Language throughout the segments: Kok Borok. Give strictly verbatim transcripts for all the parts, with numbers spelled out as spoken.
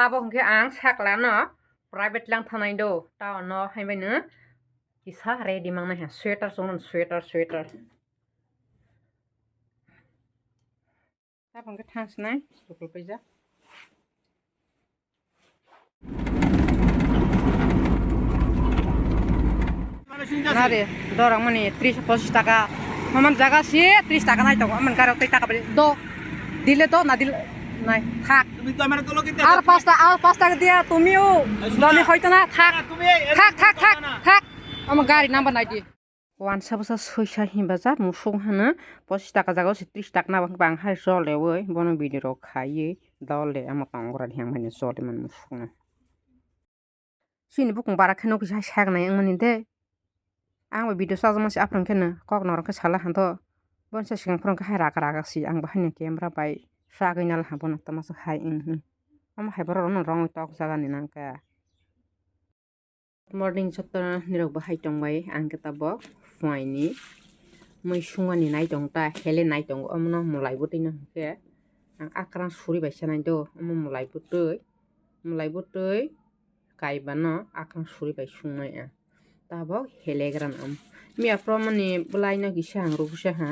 Abo hwnkhe ang sakla no private lang thanai do, town no haibai no kisa ready mangnai ha, sweater chwng sweater, sweater. Abo hwnkhe thang sinai, sukul paijak. Nare, dorong mani tris pochis taka. Maman jaga si tris taka nai tongo. Aman garo tei taka bari do. Dile do na dil nai thak. Ar pasta, ar pasta dia tumiu. Doni hoito na thak. Thak, thak, thak, thak. Ama gari number nai di. Wansa bwsa soisa hinba ja musuk hano pochis taka jaga o se tris taka nabo bang hai chole oi bono video rok khaiwi dole ama tongo rani hang mani chole mani musuk no. Chini bukung bara khe nukhi hai sak nai wngmani de. Ang bo video chajakma se aphuru khe no kok norok khe sala han to. Bono se swkang phuru khe hai raka raka si ang bo haino camera bai chagwi nala ha bono tamo se hai wng hi. Omo hai borok rok no rongwi tok jaga ni nang khe. Morning joto nirok bo hai tong bai ang khe tabok phuaini mui sungmani nai tong ta hele nai tongo omono mwlai bwtwi no hwnkhe ang akrang suri bai sanai do omo mwlai bwtwi mwlai bwtwi. Kaiba no akhang suri bai sungnai ang. Tabok helegra no am. Miya pro mani bwlai no kisa ang rwksa ha.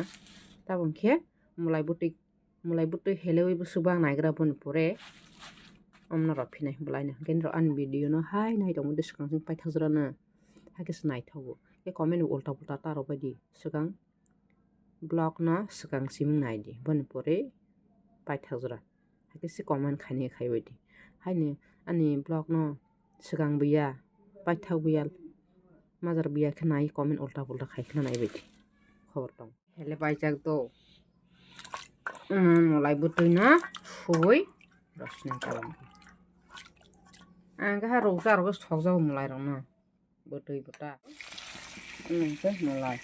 Tabok khe mulai bwtwi, mulai bwtwi helewi bwswk bang naigra boni pore. Amno rw phinai bwlai no. Hwnkhe ani video no hai nai tongmani swkang swkang paithak jora no. Hakhe se naithogo. Khe comment bo ulta pulta ta rw baidi swkang. Block no swkang siming nai di, boni pore paithak jora. Hakhe se comment khaini khai bai di. Haini ani block no swkang buya, paithak buya, majar buya khe nai comment ulta pulta khai khna nai bai di. Khobor tong. Hele paijak do. Umm, mwlai bwtwi no sui rosni tabang. Ang khe ha rwksa rwksa sokjago mwlai rok no. Bwtwi bwta. Umm, khe mwlai.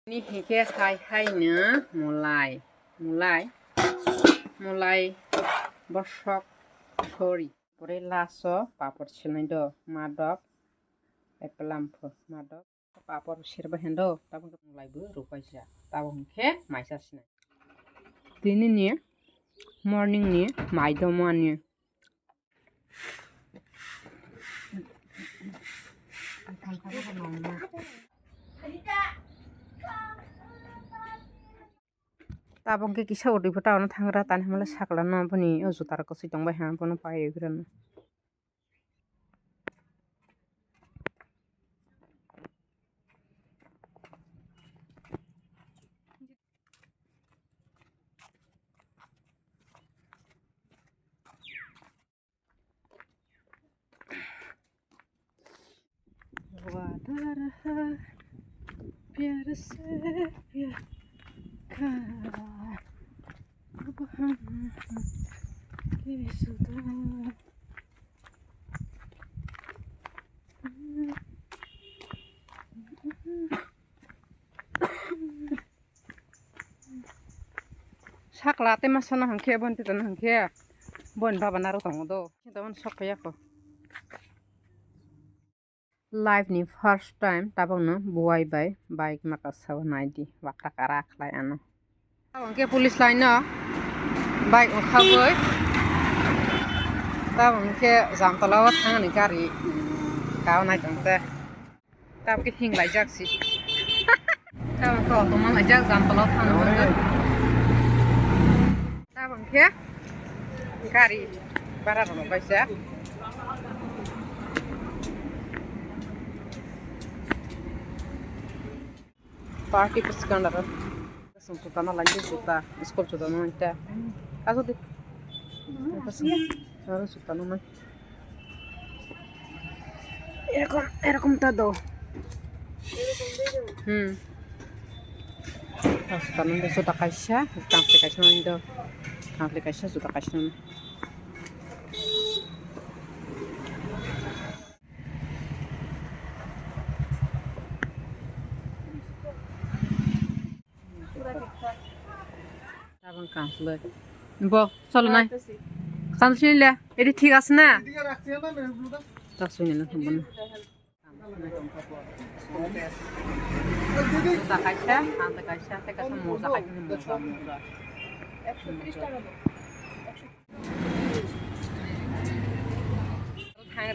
Ni hingkhe hai hai no mulai, mulai, mulai bosok sori. Pore last o papor silnai do, madok, epelam pho, madok, papor sirba hendo, tabuk mulai bo rupaisa, tabuk hingkhe maisa sinai. Tini ni morning ni mai domo ani. Tabok khe kisa udi pho town o thangra tani hwnba le sakla no boni o juta rok kwchwi tong bai ha bono pai rw khe rw no. वादा रहा प्यार से प्यार का, अब हम के जुदा। Sakla tei masa no hwnkhe, boni tei no hwnkhe, boni baba naro tongo do. Khe taboni sok phaiya kho. Life ni first time tabok no buai bai bike maka sao nai di, wakra kara khlai ano. Tabok hwnkhe police line no bike wngkha bui. Tabok hwnkhe Jamtala o thangni gari kao nai tong te. Tabok khe hing laijak si. Tabok khe auto man laijak, Jamtala o thang nang. Tabok khe gari bara rok kaisa. Party pwswk gana rw. Chwng juta no lainai, juta, school juta no lainai ta. Asuk di. Aro juta no nai. এরকম, এরকম তো দাও। Hmm. Juta no juta kaisa, tangsi kaisa no do. Tangsi kaisa juta kaisa no. Tabang kansloi. Bo, cholo nai. Kansloi le. Edi thik ase na? Tak sui nila thumban. Juta kaisa, ante kaisa, ante kaisa, moja kaisa, moja, moja.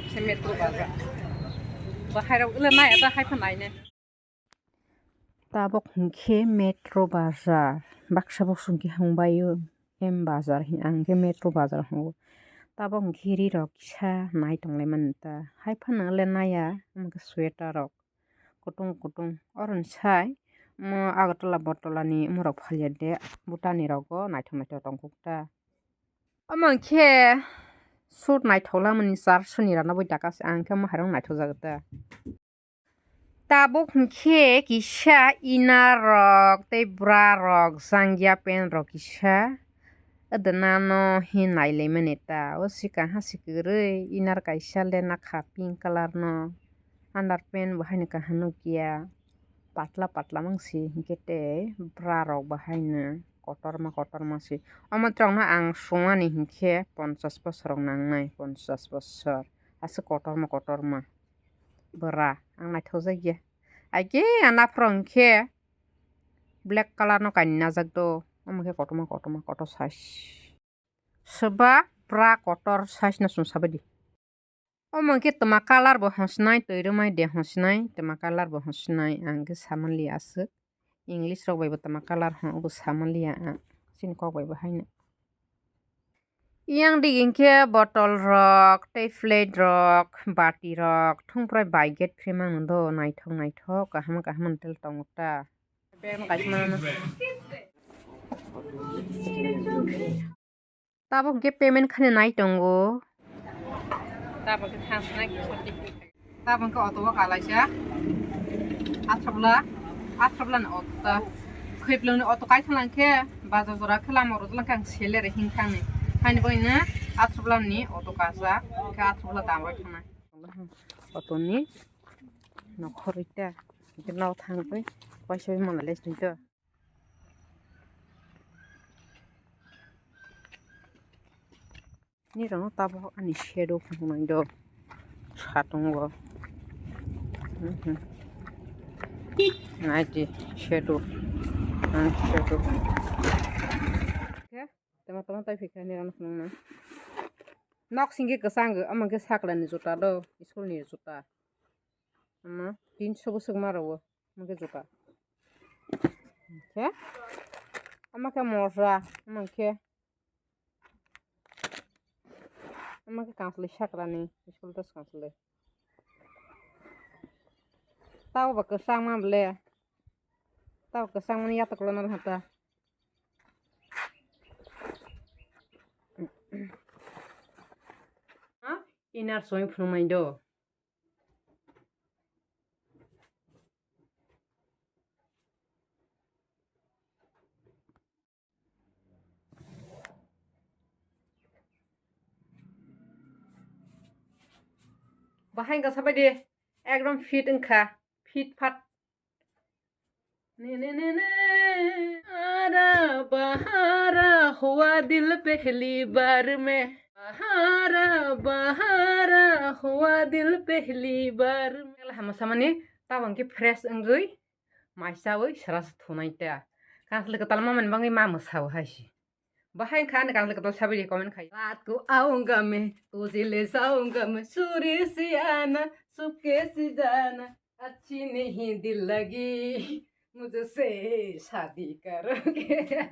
Se metro bazar. Bahai rok le nai ata hai pha nai ne. Tabok hinkhe metro bazar. Baksa bosong khe hangbai o. M bazar hin ang khe metro bazar hongo. Tabok hinkhe ri rok kisa nai tong lai mani ta. Hai phano le nai ya, omo khe sweater rok. Kutung kutung. Oro ni sai, omo Agartala Bottola ni omo rok phalia de, bwtani rogo naithok naithok tong kuk ta. Omo hinkhe suit naithok lamani charso ni rana bui taka se, ang khe omo hai rok naithok jak ta. Tabuk hinkhe kisa inner rok tei bra rok jangya pant rok kisa. Adonano hin nailaimani ta. O si kaha si kwrwi inner kaisa le nakha pink colour no. Underpant bo haino kaham nukya. Patla patla mangsi hinkhe tei bra rok bo haino kotorma kotorma si. Omo trokno ang sumani hinkhe ponchas bosor rok nangnai, ponchas bosor. Aswk kotorma kotorma bra ang naithokjakya. Aike ang naphro hinkhe black colour no kainwi najak do. Omo khe kotorma kotorma kotor size. Soba bra kotor size no chwng sabaidi. Omo khe twma colour bo hwnsinai, twi rwmai de hwnsinai, twma colour bo hwnsinai, ang khe samanliya aswk. English rok bai bo twma colour hwn, obo samanliya ang. Chini kok bai bo haino. Yang dik hinkhe bottle rok, tei plate rok, bati rok, thungprai bai gate phri mano do, naithok naithok, kaham kaham tel tongo ta. Bag no kaisa mano. Tabuk hinkhe payment khani nai tongo. Tabuk hinkhe thang sanai kisa twi khe. Tabuk hinkhe auto o kalaisa. Athapla, athapla ni auto ta. Khaiplwng ni auto kai thang khe bazar jora khe lama rwjak khe ang sele re hing thang ni. Haini bagwi no athapla ni auto kasa. Khe athapla dam rwi thang nai. Auto ni nokhorwi ta. Hinkhe nok thang twi paisa mala le sini to. Nirok no tabuk ani shadow phunuknai do satung o. Mhm. Nai di shadow. Ani shadow. Khe tama tama tai phikha nirok no phunuknai. Nok singke kwchang omo khe sakla ni juta do, school ni juta. Omo tinso bwswk ma rwo. Omo khe juta. Khe omo khe morja, omo khe, omo khe kansoloi sakrani, school dress kansoloi. Tabo ba kwchangma le. Tabo kwchangmani yatok lona hata. Inner soi phunuknai do. Bahai wngkha sabaidi ekdom fit wngkha, fit fat. Ne, ne, ne, ne. Ara bahara hua dil pehli bar mein. Bahara, bahara hua dil pehli bar mein. Hama samani tabang khe fresh wngwi mai chawi sra se thunai ta. Kansloi kwtal mamani bagwi ma mwsao hai se. Bahai wngkha ani kansloi kwtal sabaidi comment khai. रात को आऊंगा मैं, तुझे ले जाऊंगा मैं, सूरी सी आना, चुपके से जाना, अच्छी नहीं दिल लगी, मुझसे शादी करोगे?